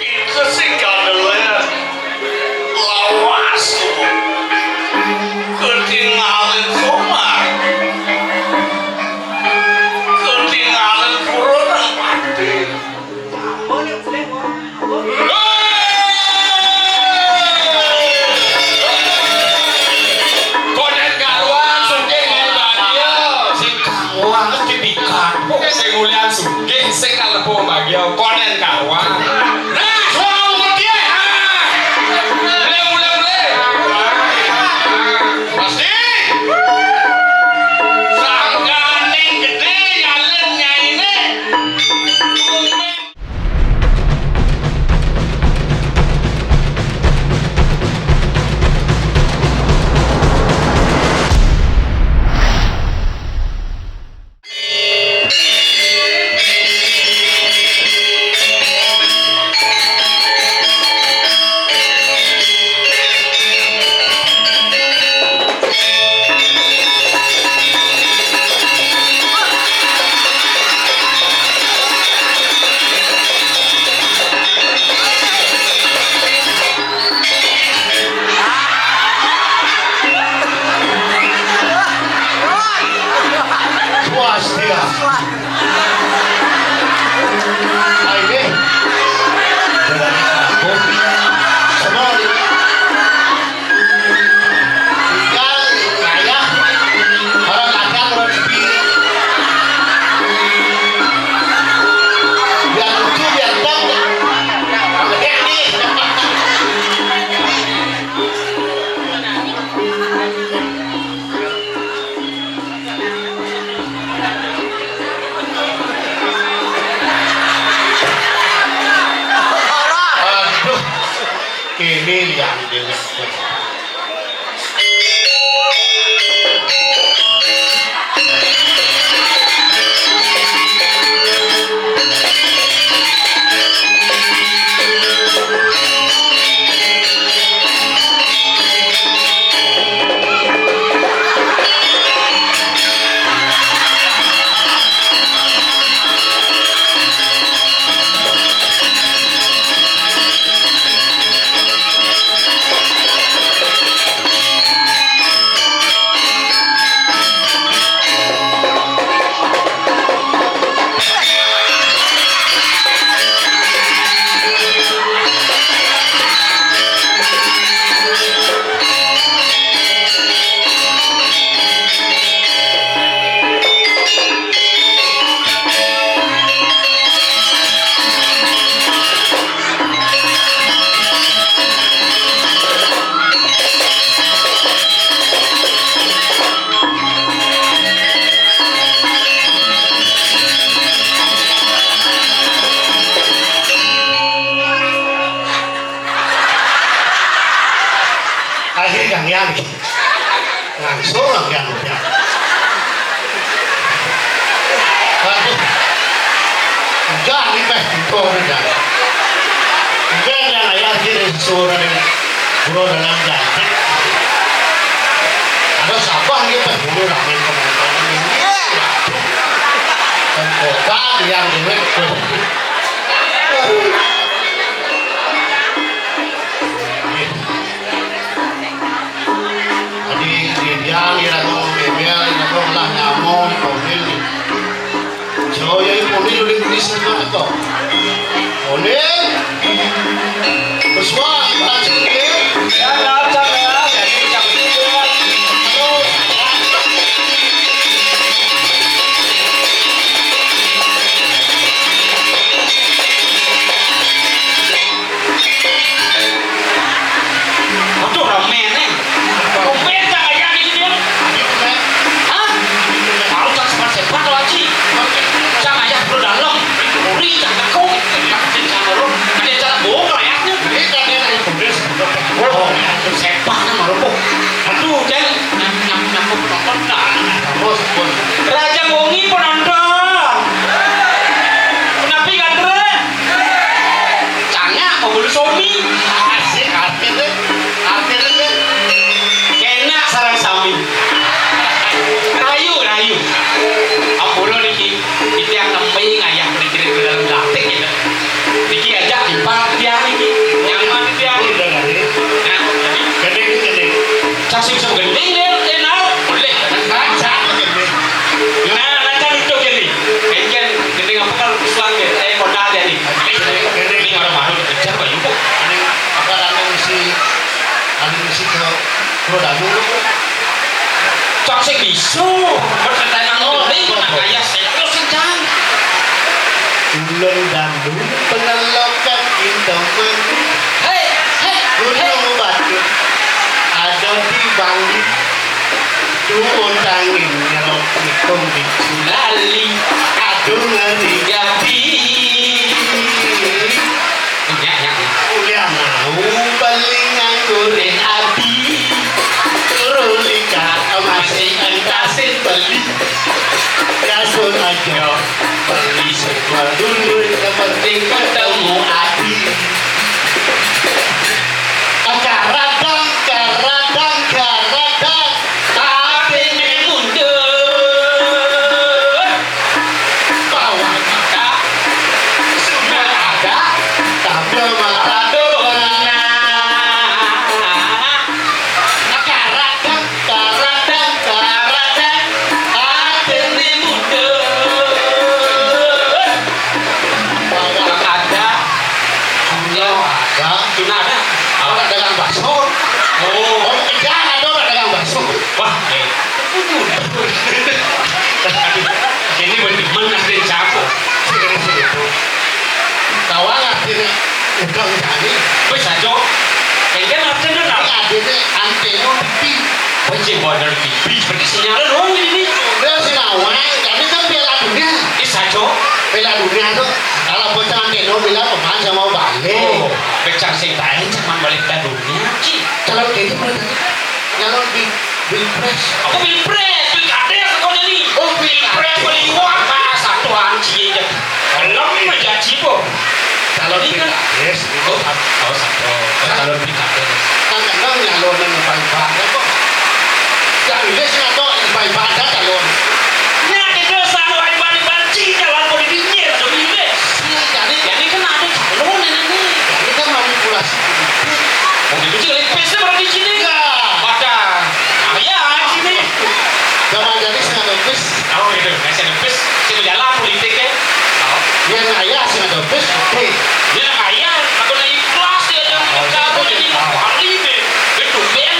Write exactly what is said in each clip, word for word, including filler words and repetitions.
Kita sing kandelé lawas tuh. Ketinggalan somar. Ketinggalan pura nang pati. Konen karuan sugih ngai bagia. Sing karuan dipikat. Sing ulian sugih, sing kalebu bagia. Konen karuan. Nah, suara umur dia. Mulai, mulai, mulai. Yang langsung lagi anu ya. Aduh. Enggak, ini mah itu udah. Enggak, yang ayah sih suruh dari guru dalam jantik. Ada sabar gitu, guru ramai teman-teman ini. Dan kota yang duit. Jadi, dia, dia, dia, dia, dia, dia, lah, nyamuk, dipanggil. Jaya, dipanggil, udah, udah, semua, toh. Panggil. Terus, wah, ibu Haji, ya. Ya, ya, ya, ya, ya, ya, ya, ya. Terus. Aduh, rame nih. Tumben cang ayah ini dia. Hah? Tahu cang sempat sepat lo, Haji. Cang ayah perlu dalam. Uri cang aku. Yang penting cang lo. Ada cara bohong ayahnya. Ini kan yang itu dia sebetulnya. Oh, sepat kan malu, Bu. Aduh, cang. Nyam, nyam, nyam, penonton. Nah, kamu sebut. Raja Wengi penonton. Kenapa nggak, Dre? Cangak, mau bulu somi. Asik, artinya, artinya, kena sarang sami. Rayu, rayu. Ampura niki, kita yang nembe ngayah berkirim ke dalam datik gitu. Niki ajak timpal tiang niki. Nyaman tiang. Udah, udah, udah. Nah, jadi. Gede, gede. Cak sing iso gending, Lil. Eh, nah. Boleh. Nah, cak gending. Nah, nah, cak itu gending. Gending, gending apa kalau Islam ya? Eh, modal ya nih. Gending. Ini malu-malu dikejar, Pak Yupo. Ini apa, anu misi, anu misi ke Pulau Danu. Cak sing iso. Pertanyaan gending, nak kaya seto sing cang. Ulun Danu pengelokan Indomaret. Hei, hei, hei. Gunung Batur ada di Bangli. Dumun tangin nyerok ikung di Cilali. Aduh, ngeri. Jadi. Ya, ya, ya. Kuliah mau beli nganggurin adi. Turun lika masih entasin beli. Kasur aja. Beli semua dulu, yang penting ketemu adi. Karadang, karadang, karadang. Tapi ini mundur. Bawang ada, sudah ada, tapi Maradona. Karadang, karadang, karadang, atene mundur. Bawang ada, gula ada, tuna ada. Orang dagang bakso. Oh. Oh, tidak ada orang dagang bakso. Wah, eh. Aduh, ini bener-bener nanti campur. Sini, sini. Tawa ngerti nih. Udah, udah nih. Wis aja. Engke ngerti nih, nah. Ini adiknya anteno T V. Benci model T V, seperti sinyal dong ini. Udah, sing awal, tapi kan Piala Dunia. Wis aja. Piala Dunia tuh, kalau bocah anteno bilang pemain sama balik. Oh, becak sing taen sama balik Piala Dunia, Ci. Kalau kayak gitu, nyalon di Pilpres. Apa Pilpres? Pilkades kau jadi. Oh, Pilpres. Pilpres beliwak. Nah, satu anjing aja. Belum menjadi, po. Kalau ini kan Pilkades, itu oh, satu. Oh, satu. Kalau Pilkades. Kan emang nyalonan baik-baik, po. Yang Inggris atau baik-baik ada calon. Nah, itu selalu baik-baik banci calon politiknya, so Inggris. Iya, jadi. Jadi kan ada calon ini nih. Jadi kan manipulasi. Oh, gitu sih, lipis berarti sini. Iya. Wadah. Nah, iya, sini. Zaman jadi sing ada bis. Oh, gitu. Nggak sing ada bis. Sing jalan politik ya. Oh. Yang ayah sing ada bis, oke. Yang ayah, aku naik kelas ya, dan oh, kamu itu jadi jadi. Wali deh. Itu ya,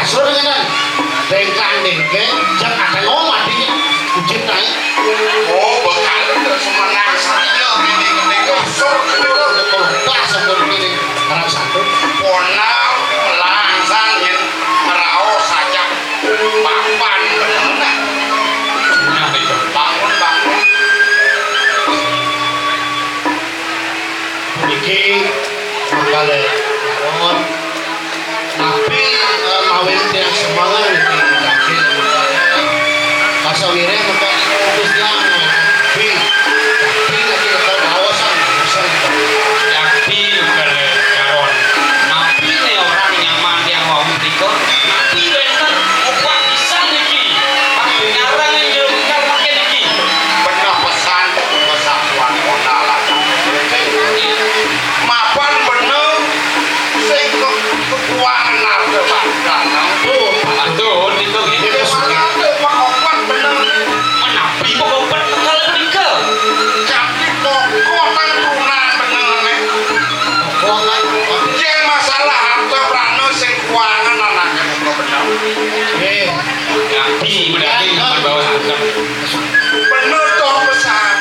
Kasur ngénan. Dengklan dengkeng, jang ada ngomong mati. Ujit naik. Oh, bekal itu semenang saja ini, ini kasur gitu. Betul, pas, betul ini. Orang satu. Ponal, melangsang, yen, ngeraos saja. Papan, bener. Nah, itu. Bangun, bangun. Puniki mangkale mawon. Napi, eh, mawin tiang semangat niki, kaki, kasa wiring mangkale putus tiang. Napi, napi lagi bakal baosan, bosan. Napi bakal karon. Napi ne orang nyaman tiang wau mriko. Napi wénten obat pisan niki. Pangdengaran yang jero bekal makin niki. Bener pesan, pesan Tuan Kota lah. Mapan bener, sing ke-, kekuangan harta bangsa. Oh, betul, itu gitu. Malah ada pengobat bener. Menapi pengobat bekal menika. Jadi pokok tentrunan bener nih. Pokok kan. Yang masalah harta berana sing kekuangan anaknya muka bener. Eh. Napi mendaging berbau bukan. Bener toh pesan.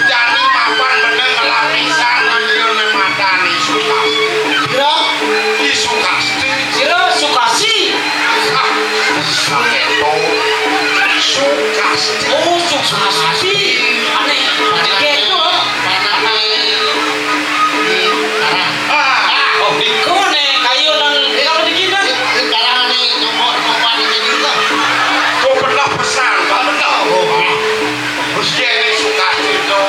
Jani mapan bener ngelapisan nang ieu ne matan Isu Kasti. Pira? Isu Kasti. Pira Sukasi? Ah, Isu Kasti. Oh, Sukasti. Aneh. Aneh gitu. Mana nih? Di karang. Ah, oh, di kone kayu nang kalau di kita. Di, di karang nih, nyomot, nyomot di sini lah. Kok pernah pesan, Pak? Pernah. Oh, iya. Terus dia ini suka itu.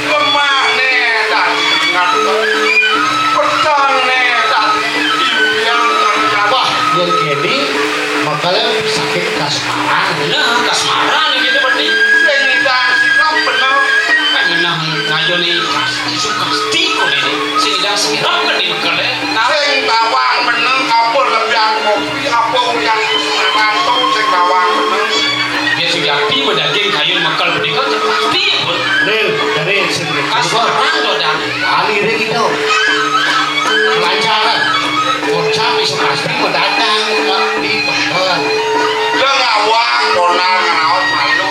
Lemah nih, tadi ingat. Petang nih, tadi impian ternyata. Wah, dia gini, makanya sakit kasmaran. Nah, kasmaran gitu berarti. Sing ngidang sikap bener. Kan ngenah ngayoni Sukasti kok ini. Sing ngidang sikap kan di bekal, eh. Nah. Sing tawang bener, apa lebihan kopi, apa yang mantu, sing tawang bener. Dia sudah tiba daging kayu mekal benika pasti pun. Lil, dari sini. Kasmaran to, Dan. Kali ini kita. Lancaran. Kocap bisa pasti mendatang di Bang. Lah ngawang, ponal, ngeraos malu.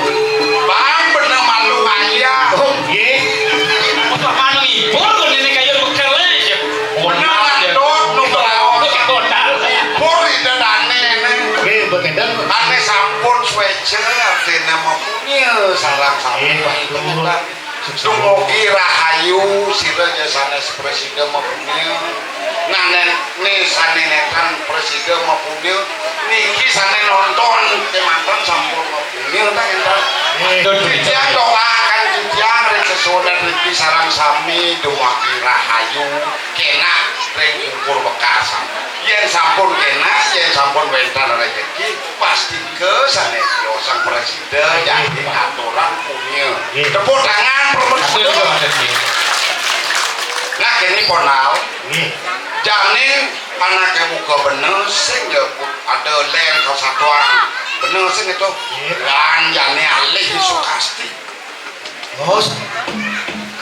Bang, bener malu kaya. Oh, nggih. Apa malu ngibur kok ini kayu bekal, eh, ya? Bener, ponal, ya. Ngadot, nu ngeraos. Ponal. Ngibur, ida dane, nih. Nggih, Mbok Gendang. Ane sampun swecer, artine mempunyil, sarang sami. Nggih, betul. Dumugi rahayu sira ya sanes presida mapunia. Nah, nen, ne sane netan presida mapunia niki sane nonton kemanten sampun mapunia ta enten. Nggih. Titiang doakan titiang ring sesuunan riki sareng sami dumugi rahayu kenak ring pungkur wekasan. Yen sampun kenak, yen sampun wenten rejeki, pasti ke sane tio sang presida jadi aturan punya. Nggih. Tepuk tangan, Pak Menteri. Nah, kene ponal. Nggih. Jane anake muka bener sing ya ada len kesatuan. Bener sing itu. Nggih. Lan jane alih Sukasti. Terus,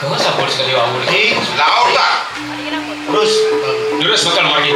kok sampun sekali wau di laut ta? Terus, terus bakal mati.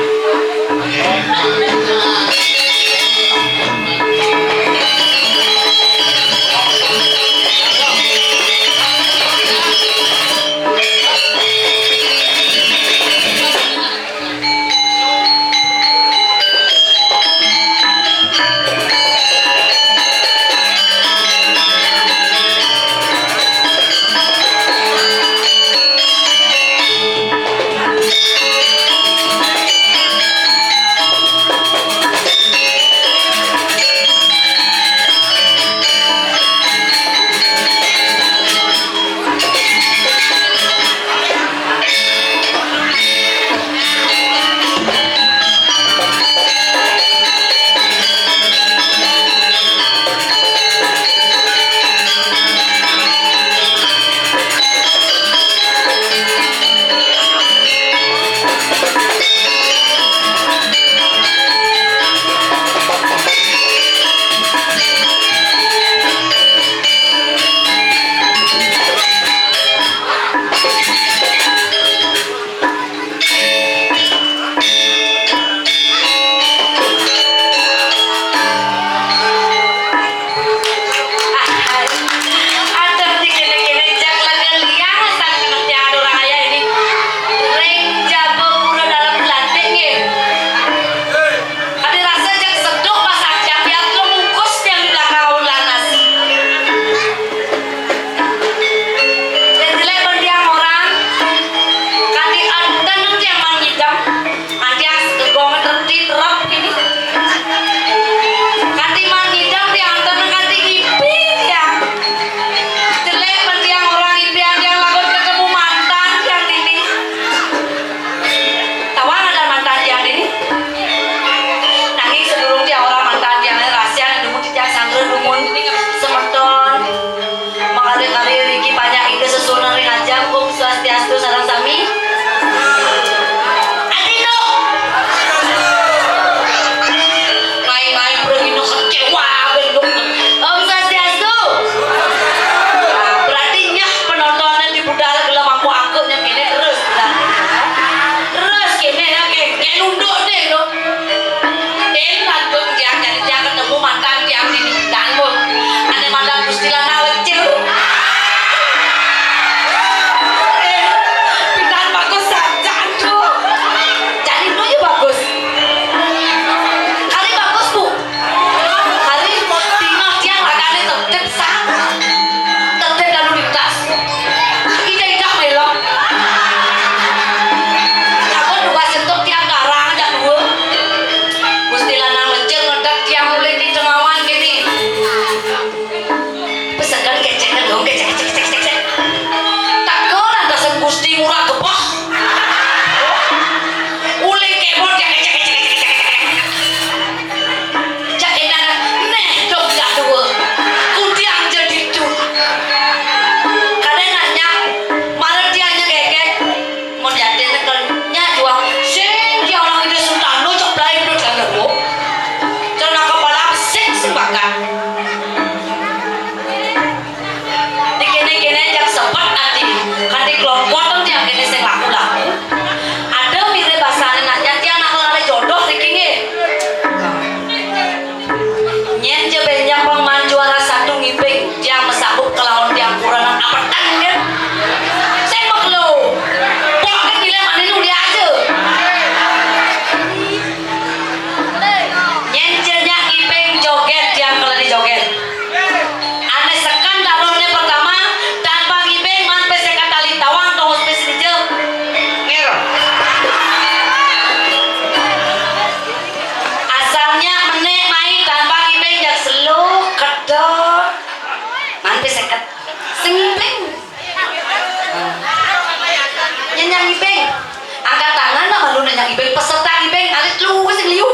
Ibing peserta ibing alit lu sing liu.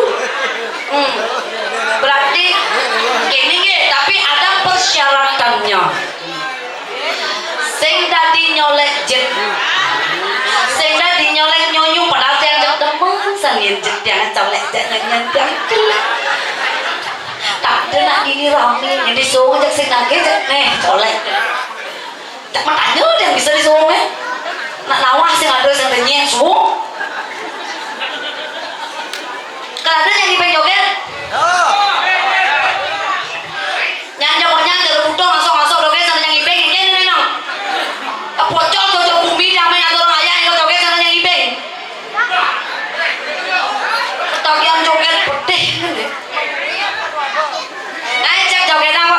Hmm. Berarti gini nggih, tapi ada persyaratannya. Sing dadi nyolek jet. Sing dadi nyolek nyonyu padahal tiang jek demen sangin jet tiang colek jet nyanyian tiang jelek. Tak ada nak gini rame yang disuruh jek sing nagih jek neh colek. Tak matanya dia bisa disuruh eh. Nak nawah sing ada sing renyek suruh. Kalau ada yang pengen joget. Nyanyi pokoknya ada butuh masuk masuk joget sama yang ibing ini nih nang. Pocol jojo bumi damai atau orang ayah yang joget sama yang ibing. Ketagihan joget pedih. Naik cek joget apa?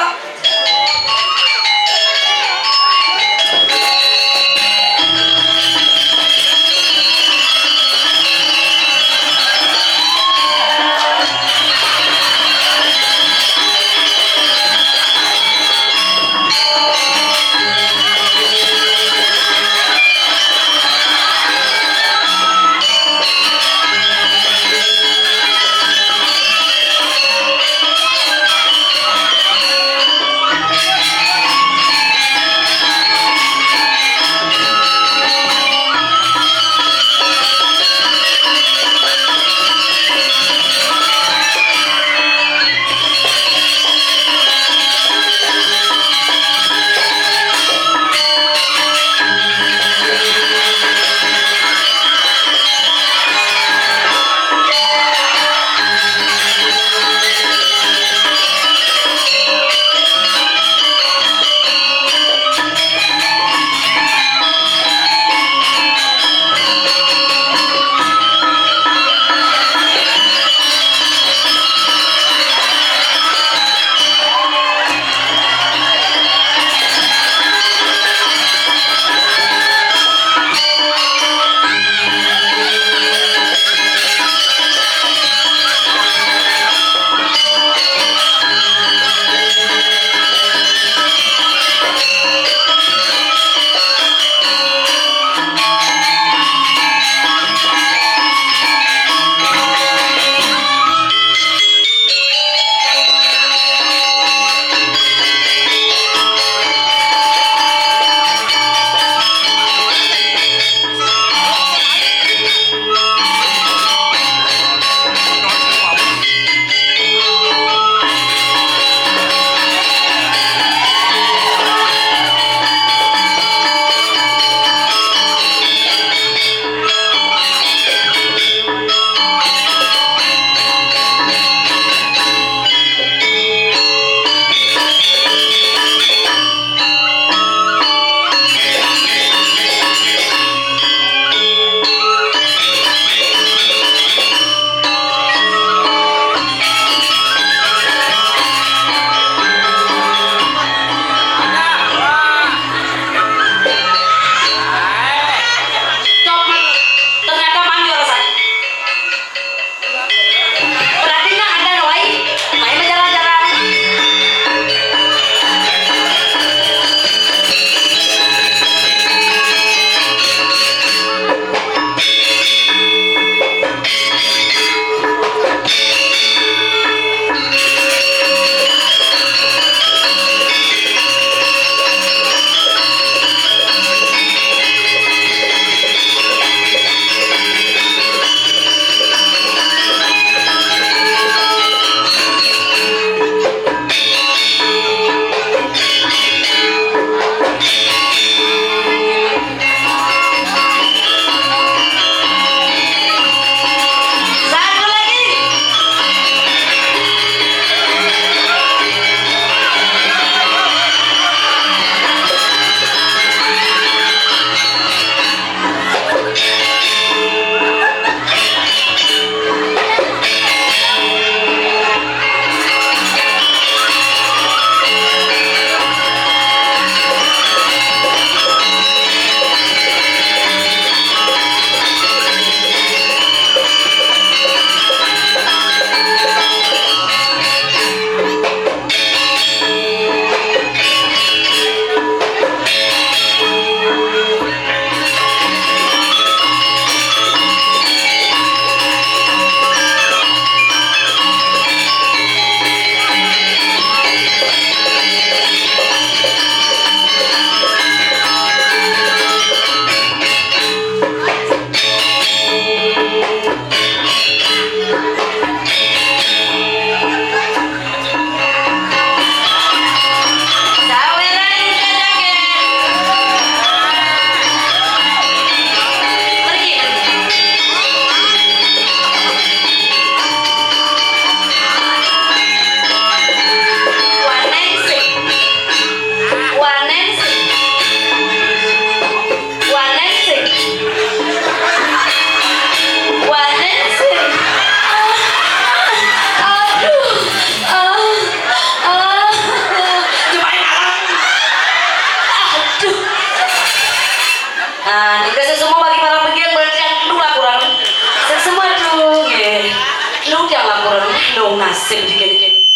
Sing dikene-kene.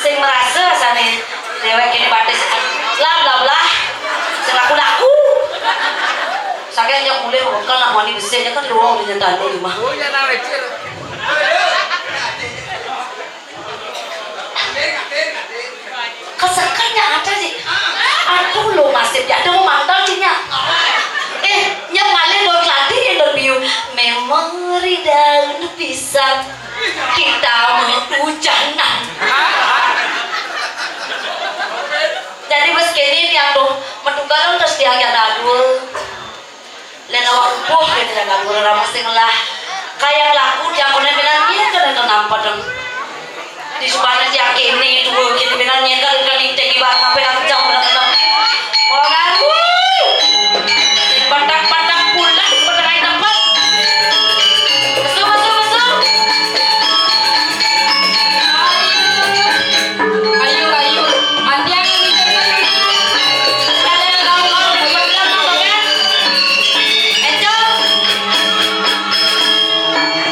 Sing merasa sane dewek kene batis. Lah, lah, lah. Sing laku-laku. Saking nyok mulih bekel nak mani besik kan luwung di nyentane di mah. Kesekan ya ada sih. Aduh lo masih ya ada mau mantel sih nya. Eh, nya malih lo keladi ya lo biu. Memori daun pisang. Kita hujanan. Jadi wis kene tiang tuh metunggal terus tiang yang dua. Len awak ubuh kene len lagu rerama sing lah. Kayang lagu tiang kono bilang iya kene kenapa dong. Di subana tiang kene dua kene bilang nyekel kan ning tek ibarat apa yang jam udah kenapa. Mau lagu. Patak-patak pulas, patak air tempat. Besul, besul, besul. Ayo, ayo. Antiang ini kan. Ada yang tahu, tahu, tahu, tahu, tahu, kan? Encok.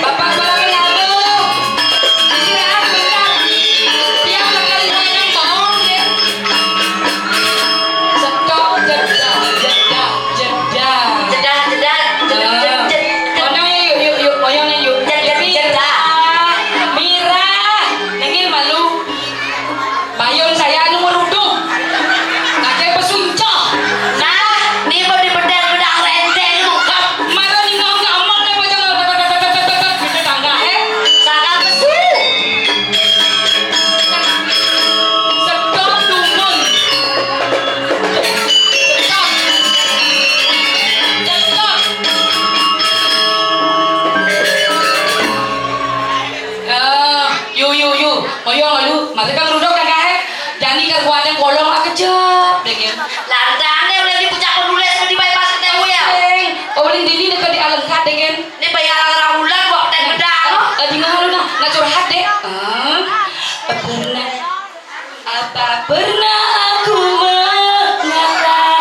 Bapak Bapak Lalu. Istirahat bentar. Tiang bakal main bohong, ya. Stop, jeda, jeda, jeda. Jeda, jeda, jeda, jeda, jeda. Kono ya, yuk, yuk, yuk, kono ya, yuk. Jeda, jeda, jeda. Mira, Mira, nengil malu. Bayun saya anu meruduk. Kakek pesuncoh. Nah, ni mau dipedang-pedang renteng lengkap. Mara ni ngau ngamon ni bocah. Kita tangga, eh. Sangat pesu. Sedot dumun. Sedot. Sedot. Eh, yu, yu, yu. Moyong lu, mari kan rudok kan kae. Jani kan kuatnya kolong ah kejep deh gitu. Lantane udah di puncak penulis di bypass ketemu ya. Sing, oh, ini dini dekat di Alengkat deh kan. Ini bayi alang-alang ular kok ten bedang. Eh, di ngalu nah, nggak curhat deh. Eh, pernah, apa pernah aku mengalah?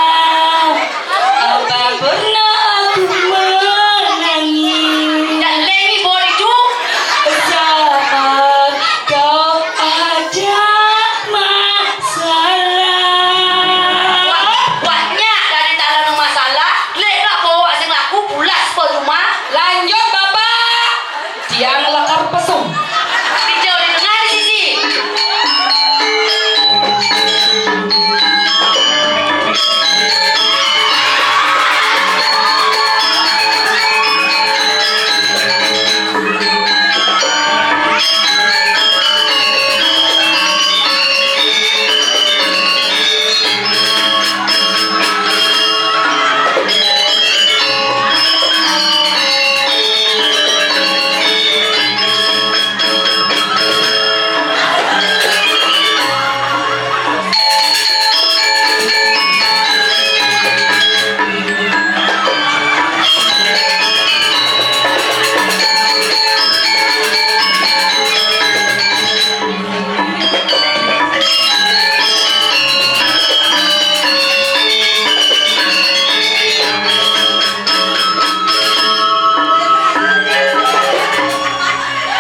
Apa pernah aku menangis? Dan Lenny Boricu. Saat kau ada masalah. Wah, banyak dari tanah masalah. Lek nak bawa sing laku pulas percuma. Lanjut, Bapak. Tiang lekar pesum. Pinjau di tengah di sisi.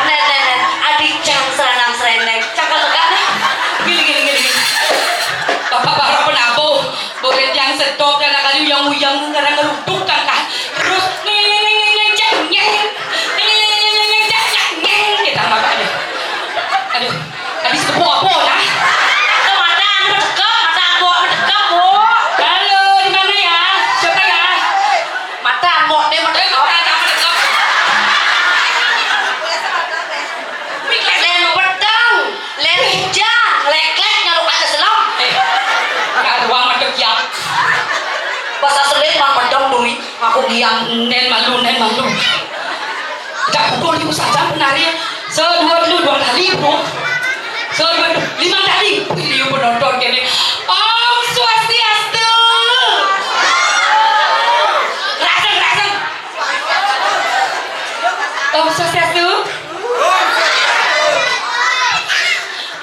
Nen, nen, nen. Adi cang seranang sereneng. Cakal tekan. Gini, gini, gini, gini. Bapak para penabuh. Boleh tiang sedot dan kali uyang-uyang karena ngeruduk kan, kan. Terus nyeng, nyeng, nyeng, nyeng, nyeng, nyeng. Nyeng, nyeng, nyeng, nyeng, nyeng, nyeng, nyeng, nyeng. Kita makan deh. Aduh. Tadi sekepuk apa, nah? Itu mata anu berdekat, mata anu berdekat, Bu. Halo, di mana ya? Siapa ya? Mata anu, dia mata anu berdekat. Len pedang, len hujan, lek-lek nyaluk aja selam. Eh, nggak ruang medek ya. Bahasa selit mang medem duri. Aku giang nen malu, nen malu. Dak pukul ibu saja penari. Sedua dulu dua kali, Bu. Sedua dulu lima kali. Wih, liu penonton kene. Om Swastiastu. Rasen, rasen. Om Swastiastu.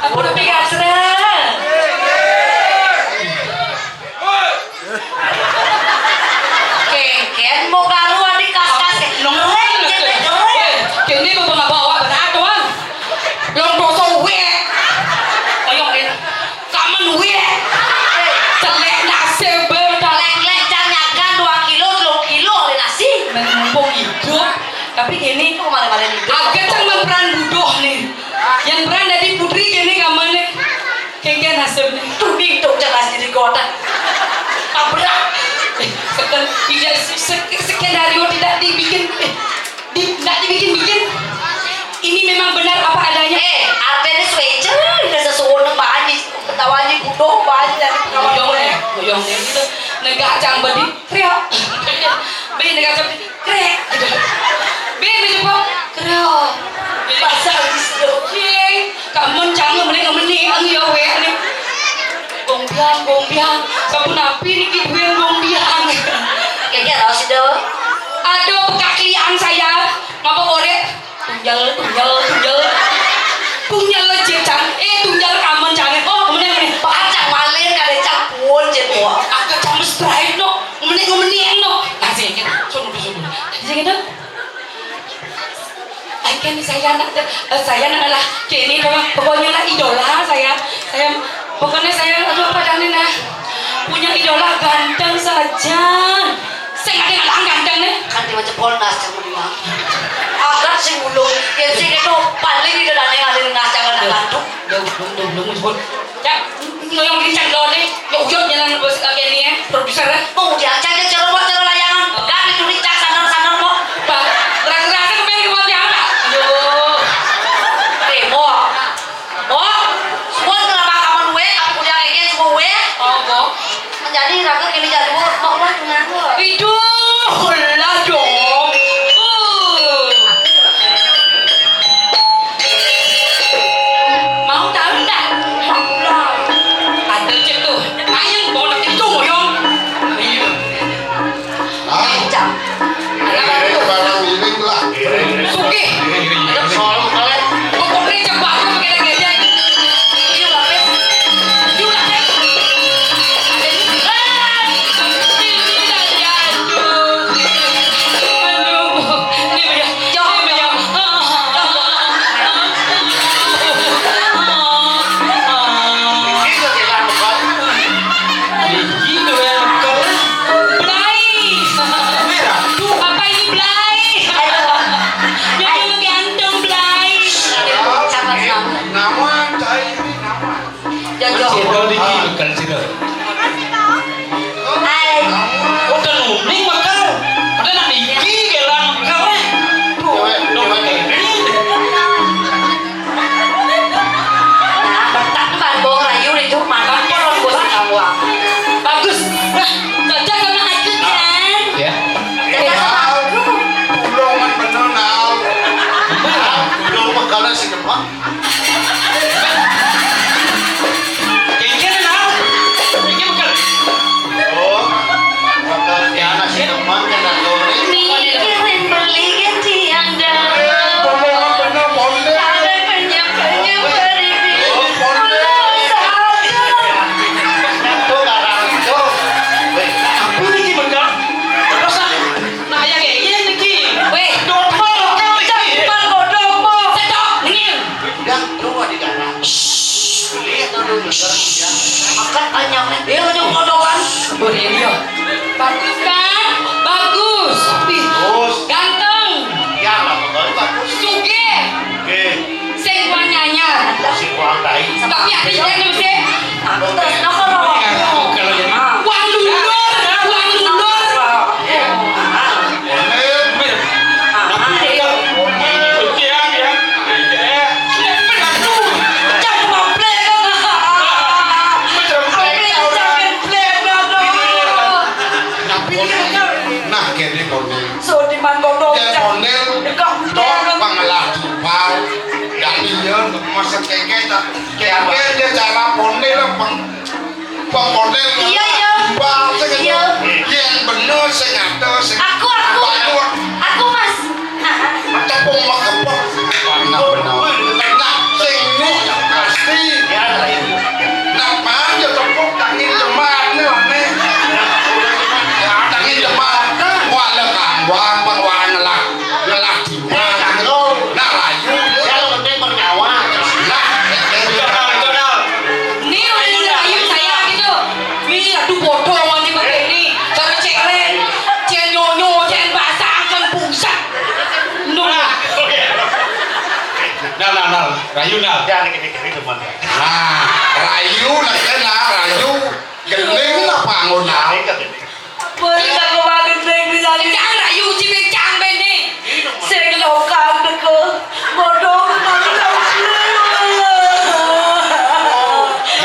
Ampun, Pi Gasra. Kengken mau karu adik kas-kas. Ngereng, kene, ngereng. Kene mau bawa berat, Tuan. Dario tidak dibikin, eh, di, nggak dibikin-bikin. Ini memang benar apa adanya. Eh, artinya suwe jen, udah sesuwun banget, ketawa aja bodoh banget dari pengawal. Boyong gue. Ya, boyong nih gitu. Negak cang bedi, kriok. Be negak cang bedi, krek gitu. Be bedi pop, kriok. Bahasa Inggris dong. Cie, kamu cang mending mending ya weh nih. Gombiang, gombiang. Sampun api niki duwe gombiang. Kayaknya raos itu. Aduh, pekak liang saya. Ngapa koret? Tunjel, tunjel, tunjel. Tunjel aja, Cang. Eh, tunjel kamen, Cang. Oh, meneh, meneh. Pacang malin, kada Cang pun, jen, wah. Aku Cang strike, no. Meneh, meneh, no. Nah, sini, sono, sono. Sini, no. Akhirnya saya anak, eh, saya anak lah. Kini dong, pokoknya lah idola saya. Saya, pokoknya saya, aduh, apa dah nih, nah. Punya idola ganteng saja. Sing ada yang ganteng nih. Kan dia macam Polnas, kamu dia. Agak sing ulung. Ya, sing itu paling itu dan yang ada di nas, jangan ada ngantuk. Belum, belum, belum, belum, belum. Cak, ngoyong kencang dulu nih. Ya, uyut jalan bos kaki ini ya, produser ya. Oh, diajak aja cara buat cara layangan. Pegang itu dicak sandal-sandal mau. Pak, rasa-rasa kemarin kematian, Pak. Aduh. Eh, mau. Mau. Semua kenapa kamu gue? Aku kuliah kayak gini semua gue. Oh, kok. Menjadi ragu kini jadi mau, mau rumah dengan gue. Iduh, lah dong. Uh. Mau tahu ndak? Ada cek tuh. Ayo, mau nanti tuh, yong. Iya. Hah? Anak baru. Barang ini lah. Sugih. Ada soal kalian. Pokoknya cepat, pakai lagi aja. Yuk, lapis. Yuk, lapis. Ada di, ah, ini dah jatuh. Aduh, ini beda. Jauh, ini beda. Jauh. Gitu, kita bukan. Gitu ya, betul. Blai. Merah. Duh, apa ini Blai? Ayo. Yang ganteng Blai. Sama-sama. Nama, cai ini nama. Jodoh. Cedol iki, bekel cedol. Hai. Udah nuning, bekel. Ada nak niki, gelang, bekel, eh. Duh, dong, ini. Nah, betak tuh kan, Bang Rayu itu, mantap, Bang, bos, kamu, ah. Bagus. Nah, cocok sama aku, kan? Ya. Cocok sama aku. Ulungan bener, Nal. Bener. Ulung pegalnya si Kemang. Kengkeng, Nal. Kengkeng, bekel. Oh, bakal si anak si Kemang, kan, Nal, ini. Mikirin beli gantian dah. Bener, bener, bener. Ada kenyang-kenyang beribu. Oh, bener. Pulau satu. Tuh, karang itu. Weh, apa lagi, bekel? Terus, ah, nah, yang ini niki. Weh, dodol, jangan bodoh, bodoh. Sedok, ngil. Udah, lu di dalam. Shh. Lihat dulu, ya. Angkat tanya, dia aja bodoh kan. Sabar ya, dia. Bagus kan? Bagus. Ih, bagus. Ganteng. Ya, lah, bagus, bagus. Sugih. Oke. Sing kuat nyanyar. Si kuat tai. Tapi ada yang mesti. Aku terus nongol. Wang lulur, wang lulur. Nah, kene mondel. Sodiman bodoh. Ya, mondel. Tok pangelah tupal. Dan iya, masa keke tak. Keke dia cara mondel, peng-, pengmodel. Iya, iya. Mbak, sing iya. Yang bener, sing ada, sing aku, aku. Aku, Mas. Tepung makepok. Nah, bener. Nah, sing nyuk pasti. Nah, aja tepuk tangi jembar nih, aneh. Ya, tangi jembar. Wala kang, wang, wang, ngelah. Ngelah. Nah, rayu. Yang penting bernyawa. Nah, ini udah rayu saya gitu. Wih, aduh bodoh ini begini. Cara ceren, cen nyonyo, cen basah, kan pusat. Nuh. Nah, nah, nah, rayu nah. Jangan dikit-dikit teman. Nah, rayu, nah, nah, rayu. Gending lah bangun nah. Wis aku magending pisan. Kencang, rayu, uji kencang, bending. Sing nyokang teko. Godhong nang.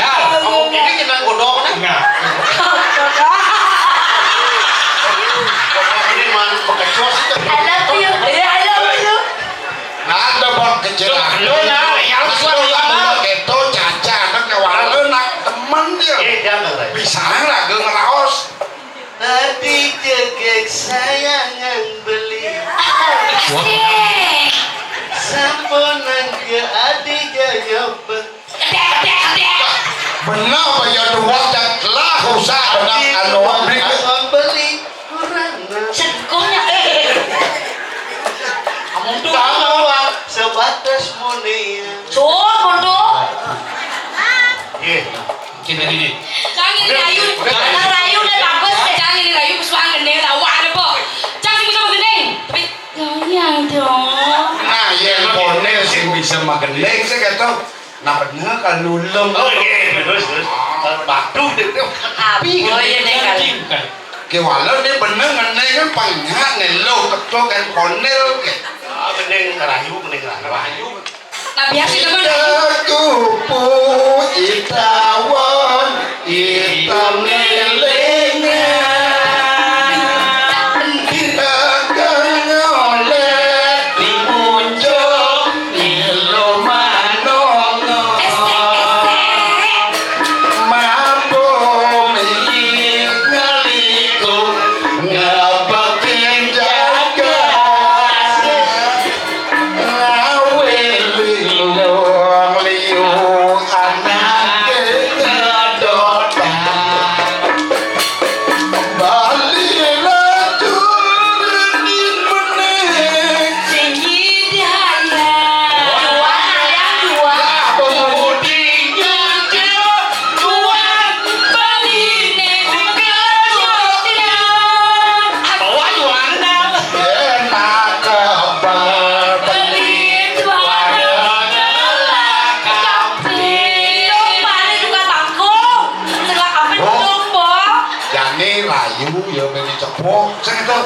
Nah, kamu ini kena godhong, nah. Nah. Godhong ini man bekecos itu. I love you. Iya, I love you. Nah, ada bang kecil. Lu, lu, nah, ya, lu, lu, lu, lu, lu. Itu caca, anak kawan lu, nak temen dia. Eh, jangan, Ray. Bisa lah, gue ngeraos. Adi jegeg sayangan beli. Asik. Samponan ke adi jaya be-. Dek, dek, dek. Benar, bayar dua dan lah usah benar anu beli. Beli kurang. Segongnya, eh. Kamu tuh. Sama, Wak, sebatas muni. Cuk, bodoh. Iya. Kita ini. Cang ini rayu, anak rayu nih bagus. Cang ini rayu kesukaan gendeng, lawan apa? Cang sing bisa magendeng. Tapi goyang dong. Nah, yang bonel sing bisa magendeng, saya kata, nah, bener kan lulem. Oh, iya, terus, terus. Batu deh, tuh. Apa ya, nih, kali? Kewala dia bener ngeneng kan, panjang nih, lo ketok kan bonel, kayak. Ah, gendeng rayu, gendeng rayu. Nah, biar sih, teman. Ita kupu, ita wan, ita melengan. Ita kang oleh di muncung, ilo manongo. Estek, estek. Mampu milik ngaliku, ngapakin jagat. Ngawe lindung liu anake ngedotan. Bali lajur di meneh. Sing hidayah. Dua, dua. Lah, pemudi jaja. Tuan Baline buka jotian. Bawa Tuan. Enak kabar beli Tuan ngelak kampung. Tumpane tukang tangkung. Ngelak kampung. Oh. Tumpuk. Jane rayu ya ben dicepuk. Sing itu.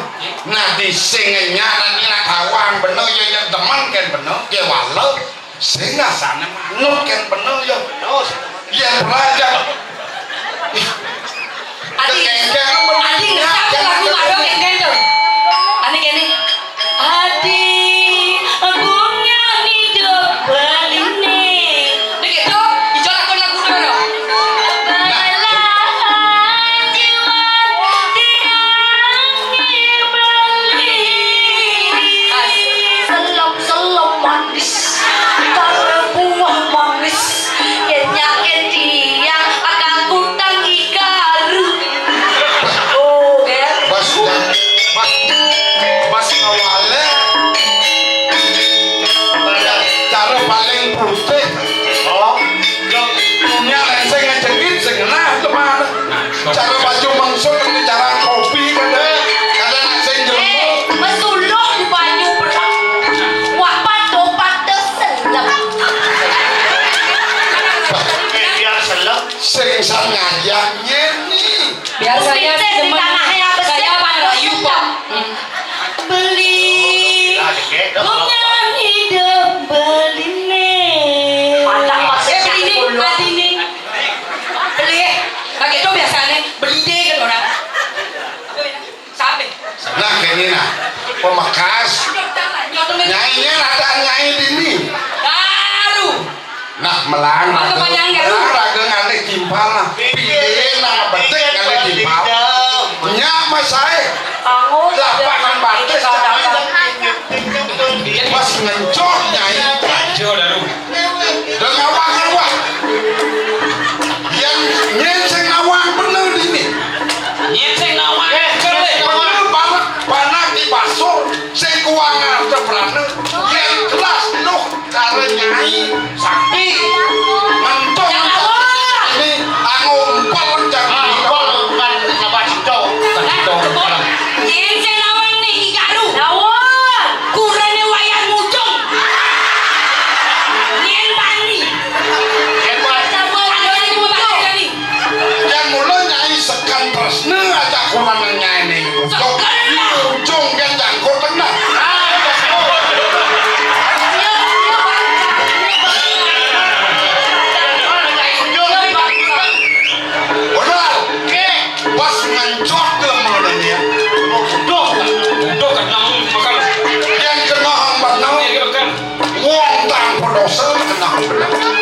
Nah, di sing ngenyak nang ila gawang bener ya, ya demen kan bener. Ya wale. Sing asane manut kan bener ya. Terus. Yen ora ya. Adi, kengkeng lu adi ngesap kan lagu karo kengkeng to. Ane kene. Adi, bunga hidup Baline. Nek gitu, ijo lakon lagu to, no? Belahan jiwa tiang Selem-selem manis, karo buah manis, yen yakin dia akan kutang ikaru. Oh, ya. Bas, bas, bas ngawale. Cara paling putih. Oh, dunia lenseng ngejengit, sing nah, teman. Cara baju mengsut, ini cara kopi, kan? Kadang sing jelema. Eh, mesuluh di banyu perang. Wah, pado-pado selem. Eh, biar selem. Sing sang ngajak ngene. Biar saya Pinter di demen. Tanahnya apa sih? Saya apa rayu kok. Hmm. Beli bunga hidup Baline. Mantap, Mas. Eh, beli ini, beli ini. Beli. Pakai itu biasanya beli deh kan orang. Apa ya? Sampai. Nah, kene nah. Pemekas. Nyainya ada nyai dini. Baru. Nah, melang. Apa raga, panjang ya? Melang raga ngalih timpal lah. Pilih nang betik ngalih timpal. Nyak mas sae. Lapangan batis. Pas ngencot nyai. Aja daru. Dah ngawang-ngawang. Yang nyen sing ngawang bener ini. Nyen sing ngawang. Eh, bener, bener, panak, panak di pasur, sing kuang ada berana. Yang jelas, nuh, kare nyai, sakti. Mentung, mentung. Ini, anu, empal, jangan. Ah, empal, bukan, apa, cito. Bukan cito, bukan. Nyen sing ngawang nih, Ki Karu. Dawuh. Kurene wayah mujung. Nyen tani. Nyen tani mujung. Yang mula nyai sekan tresna aja kurang nyai. Tenang, benar.